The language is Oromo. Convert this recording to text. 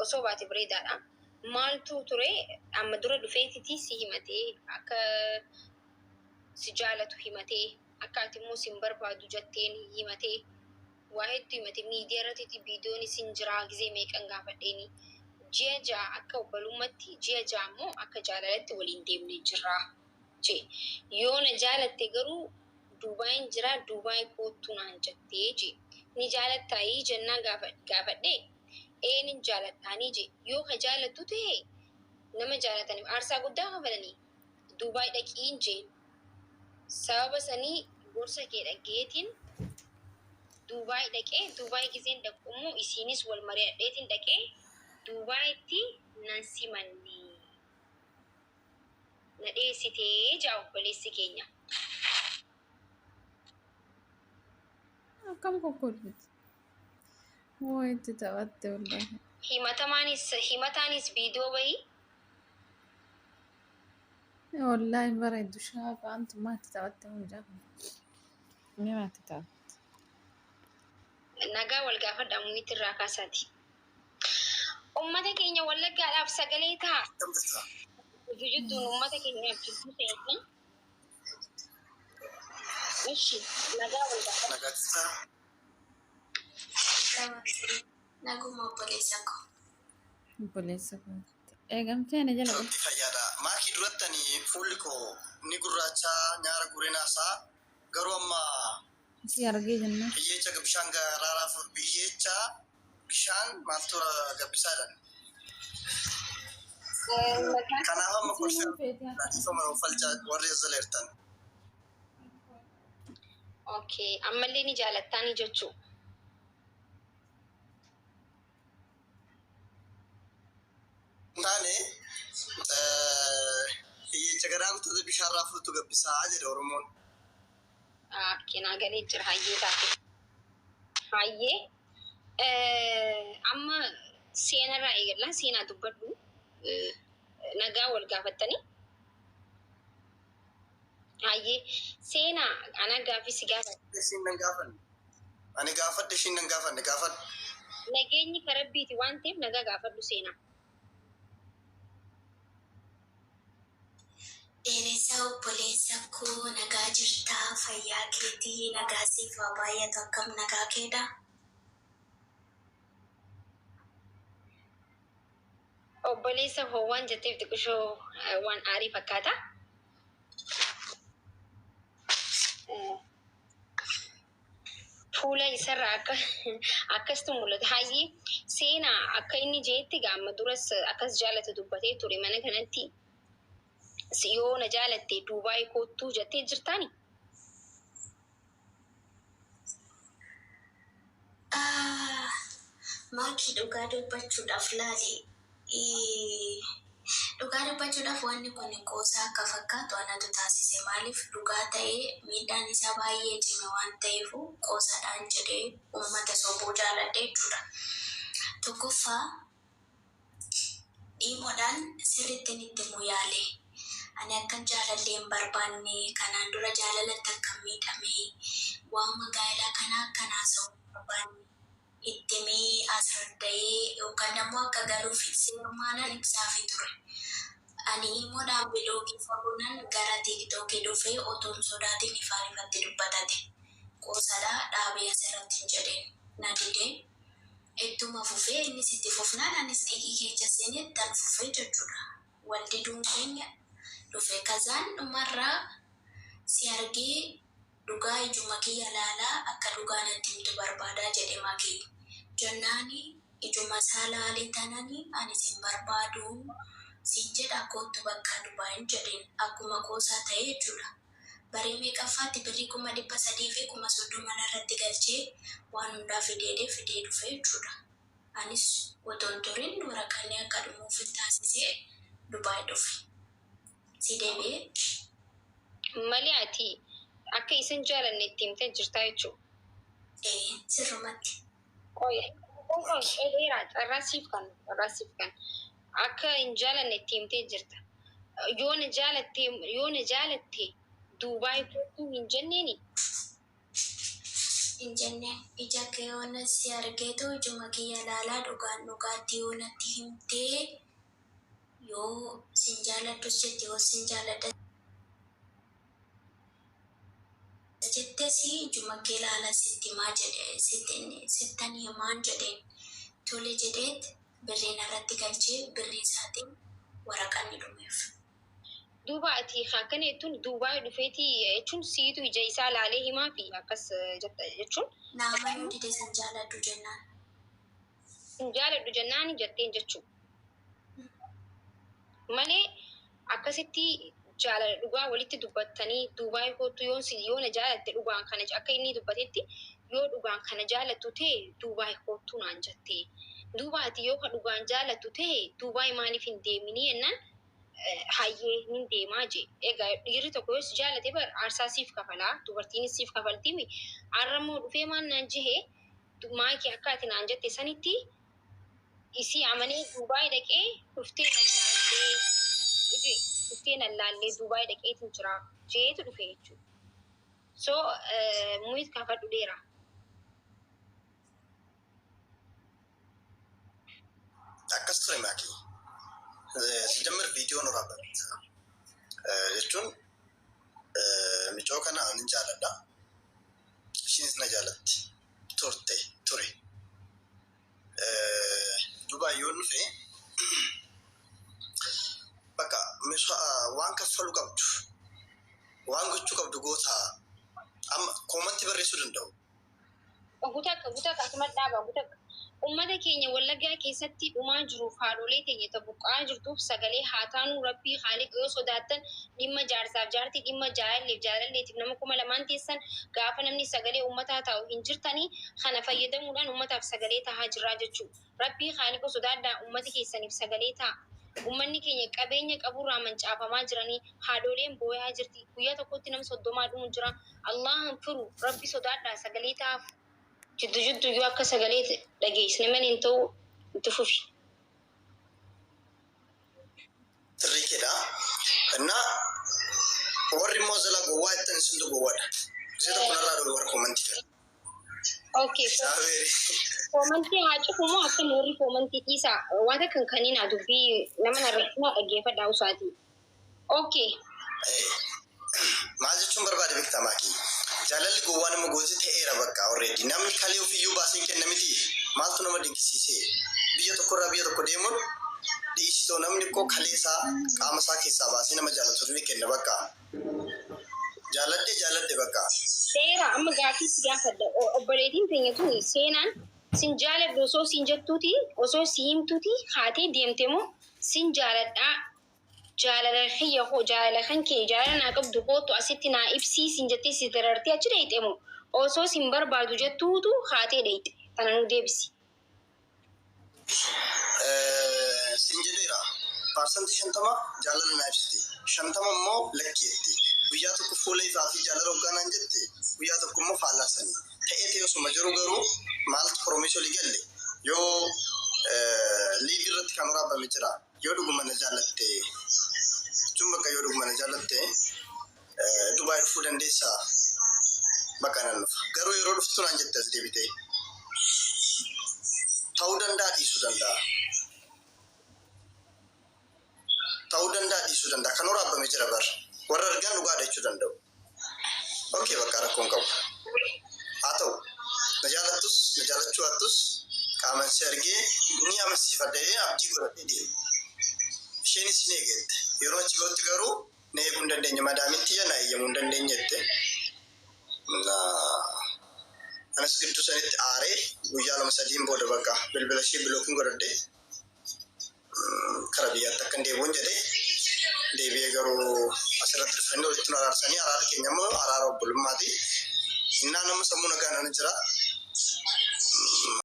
Osoo baate bareedaadha. Maaltu ture amma dura dhufeetiti si himatee, akka si jaalatu himatee, akka ati immoo sin barbaadu jetteen himatee, waa hedduu himate. Miidiyaa irratti viidiyoon isin jiraa gizee meeqan gaafadheeni. Ji'a 6 akka obbolummaatti, ji'a 6 immoo akka jaalalatti waliin deemnee jirra jee. Yoo na jaalatte garuu Duubaayin jira, Duubaay koottu naan jettee jee. Ni jaalattaayii jennaan gaafadhee, ee nin jaaladhaanii jee. Yoo ka jaalattu tahe, nama jaalataniif aarsaa guddaa kafalanii, Duubaay dhaqiin jeen. Sababa sanii gorsa kee dhaggeetiin Duubaay dhaqee. Duubaay gizeen dhaqu immoo isiinis wal mari'adheetiin dhaqee, Duubaayitti nan simanne. Na dheessite ja'a obboleessi keenya. Akkam kokkolfiti. Waa itti taphatte wallaahi. Himatamaanis himataanis viidiyoo bahi. Wallaahi bareeddu shaafa antummaa itti taphatte mucaa kana. Nama itti taphatte. Nagaa wal gaafadhaa mu'iitti irraa kaasaati. Ummata keenya Wallaggaadhaaf sagalee ta'a. Akkam jirta? Jidduu jidduun ummata keenyaaf jidduu seenna. Ishi nagaa wal gaafadhaa. Nagaa jirtaa? Naguma obboleessa koo. Obboleessa koo. Eegamtee ana jala Rabbi fayyaadha. Maakii duratti ani fuulli koo ni gurraachaa, nyaara guureen haasa'a. Garuu amma Si argee jennaan. Biyyeecha bishaan raaraa, biyyeecha bishaan maaltu gabbisaa jedhan. Kanaaf amma kolfee dhiifama falchaa warri as jala jirtan. Okay, ammallee ni jaalattaanii jechuu. Taane hiyyeecha garaa guutate bishaan raafuutu gabbisaa jedhe Oromoon. Okay, naa galee jira, hayyee taate. Hayyee amma seenarraa eegallaa, seenaa dubbadhu, nagaa wal gaafattanii. Hayyee seenaa, ana gaaffii si gaafadha. Ishiin nan gaafanne. Ani gaafadhe, ishiin nan gaafanne, gaafadhu. Nageenyi ka Rabbiiti waan ta'eef nagaa gaafadhu, seenaa. Dheeressaa obboleessa koo, nagaa jirtaa? Fayyaa keetii? Nagaa siif haa baay'atu. Akkam, nagaa keedha? Obboleessa koo waan jetteef xiqqishoo waan aarii fakkaata. Fuula isarraa akka akkastu mul'ata. Hayyee seenaa, akka inni jeetti gaamma duras akkas jaalatu dubbatee ture mana kanatti. Yoo na jaalatte Duubaay koottuu jettee jirtaani? Maakii, dhugaa dubbachuudhaaf laali. Dhugaa dubbachuudhaaf wanni kun qoosaa akka fakkaatu anatu taasise. Maaliif, dhugaa ta'ee miidhaan isaa baay'ee cime waan ta'eef qoosaadhaan jedhee uummata sobuu jaaladhe jechuudha. Tokkoffaa, dhiimoodhaan sirrittiin itti himuu yaale. Ani akkan jaalallee hin barbaanne, kanaan dura jaalalatti akkan miidhame, waanuma gaa'elaa kanaa akkan haasa'uu hin barbaanne itti himee asradda'ee yookaan ammoo akka galuuf seerumaanan ibsaafii ture. Ani imoodhaan bilookii fagoonan gara TikTokii dhufee otoon sodaatiin ifaan ifatti dubbatate. Qoosadha, dhaabii asirratti hin jedheen. Na dide. Ittuma fufee, innis itti fufnaan anis xiiqii keessa seenee ittan fufee jechuudha. Wal diduun keenya dhufe. Kazaan dhumarraa si argee dhugaa ijuma kiyya laalaa akka dhugaa natti himtu barbaadaa jedhe Makii. Jennaani ijuma isaa laalee tanani ani sin barbaadu siin jedha, koottu bakka Dubaayin jedheen, akkuma qoosaa ta'ee jechuudha. Barii meeqaffaatti birrii 330,000 narratti galchee waan hundaa fideedee fidee dhufe jechuudha. Anis otoon turin waraqanni akka dhumuufin taasisee Dubaay dhufe. Si deebi'ee? Malee ati akka isan jaalanne itti himtee jirtaa jechuudha. Ee, sirrumatti. Qoy, qoy, dheeraa, carraa siif kan, carraa siif kan. Akka hin jaalanne itti himtee jirta. Yoo na jaalatte, yoo na jaalatte Duubaay koottuu hin jenneeni? Hin jenneen. Ija kee yoona si argeetu ijuma kiyya laalaa dhugaan dhugaatti yoo natti himtee, yoo sin jaaladhus jette, yoo sin jaaladha jettes, ijuma kee laala sitti himaa jedhe, sittan himaan jedheen. Tole jedheet birriin irratti galchee, birrii isaatiin waraqanni dhumeef. Duuba ati akkana jettuun Duubaay dhufeeti jechuun siitu ija isaa laalee himaa fi akkas jetta jechuun. Na amanuu dide sin jaaladhu jennaan. Sin jaaladhu jennaan jetteen jechuudha. Malee akkasitti jaalala dhugaa walitti dubbattanii Duubaay kootu yoo si yoo na jaalatte dhugaan kana, akka inni dubbatetti, yoo dhugaan kana jaalattu ta'e Duubaay kootu naan jette. Duuba ati yoo ka dhugaan jaalattu ta'e Duubaay maaliif hin deeminii jennaan, hayyee nin deemaa jee. Egaa dhiirri tokko yoo si jaalate bar aarsaa siif kafalaa, dubartiinis siif kafaltiimi. Har'a immoo dhufee maal naan jehee, maakii akka ati naan jette sanitti isii amanee Duubaay dhaqee dhuftee nallaallee, dhuftee nallaallee Duubaay dhaqeetiin jira jeetu dhufe jechuudha. So mute kaafadhu dheeraa. Akkas ture, maakii. Sijammir viidiyoon waraabame jechuun micoo kana anin jaaladha. Ishiinis na jaalatti turte ture. Dubaay yoo dhufe bakka waan kaffaluu qabdu, waan gochuu qabdu goota, amma koomantii barreessuu danda'u. Guutaa guutaa asuma dhaaba guutaa. Uummata keenya Wallaggaa keessatti dhumaa jiruuf, haadholee keenya buqqa'aa jirtuuf sagalee haa taanuu. Rabbii haaliqa yoo sodaattan, dhimma jaarsaaf jaartii, dhimma jaalalleef jaalalleetiif nama 2000 teessan gaafa namni sagalee uummataa taa'u hin jirtanii. Kana fayyadamuudhaan uummataaf sagalee tahaa jirraa jechuudha. Rabbii haaliqa sodaadhaa, uummata keessaniif sagalee ta'a. Uummanni keenya qabeenya qaburraa mancaafamaa jiranii, haadholeen booyaa jirti. Guyyaa tokkotti nama 30 dhumu jira. Allahan firu, Rabbi sodaadhaa, sagalee ta'aaf. Jiddu jiddu yoo akka sagalee dhageessine malee hin ta'u, itti fufi. Sirrii keedha. Innaa warri immoo jala gowwaa jettan isintu gowwaadha. Ishee tokko narraa dhufe warra koomantii kana. Okay. Saabeeri. Koomantii haa cufu moo akkam? Warri koomantii dhiisaa, waan akka kan kaniinaa dubbii nama narratti dhaggeeffadhaa usaati. Okay. Maal jechuun barbaade beektaa, maakii? Jaalalli gowwaa nama gooti ta'eera bakka already. Namni kalee ofiiyyuu baasee hin kenna miti. Maaltu nama dinqisiisee? Biyya tokkorraa biyya tokko deemuun dhiisitoo, namni koo kalee isaa qaama isaa keessaa baasee nama jaalatu ni kenna bakka. Jaaladhe jaaladhe bakka. Seera amma gaaffii si gaafadha. Obboleettiin teenya tun seenaan sin jaaladhu osoo sin jettuuti, osoo si himtuuti haatee deemte moo, sin jaaladhaa, jaalala kiyya koo, jaalala kan kee, jaalala naa qabdu kootu asitti naa ibsii sin jettee si darartee achi dheeyxe moo, osoo sin barbaadu jettuutu haatee dheeyxe? Tana nu deebisi. Sin jedheera. 50% jaalala naa ibsiti. 50 immoo lakkeetti. Guyyaa tokko fuula ifaa fi jaalala hoggaanaan jette, guyyaa tokko immoo faallaasanii. Ta'ee ta'ee osuma jiru garuu maaltu promise olii galle, yoo live irratti kan waraabame jira. Yoo dhuguma na jaallatte jechuun bakka yoo dhuguma na jaallatte Dubaay dhufuu dandeessaa, bakka nan dhufa. Garuu yeroo dhuftu naan jette as deebitee. Ta'uu danda'a, dhiisuu danda'a. Ta'uu danda'a, dhiisuu danda'a. Kan waraabame jira bar. Warra argan dhugaadha jechuu danda'u. Okay, bakka rakkoon qabu. Haa ta'u, na jaalattus na jaalachuu baattus qaaman si argee ni amansiifadha jedhee abdii godhadhee deema. Isheenis ni eegette. Yeroo achi ga'utti garuu na eeguu hin dandeenye. Madaamiin tiyya na eeyyamuu hin dandeenye jette. Anas gidduu sanitti aaree guyyaa lama sadiin booda bakka bilbila ishee blockiin godhadhee kara biyyaatti akkan deebi'uun jedhee deebi'ee, garuu asirratti dhufanii walitti nu araarsanii, araarri keenya immoo araara obbolummaati. Innaa nama sammuu nagaan ana jira.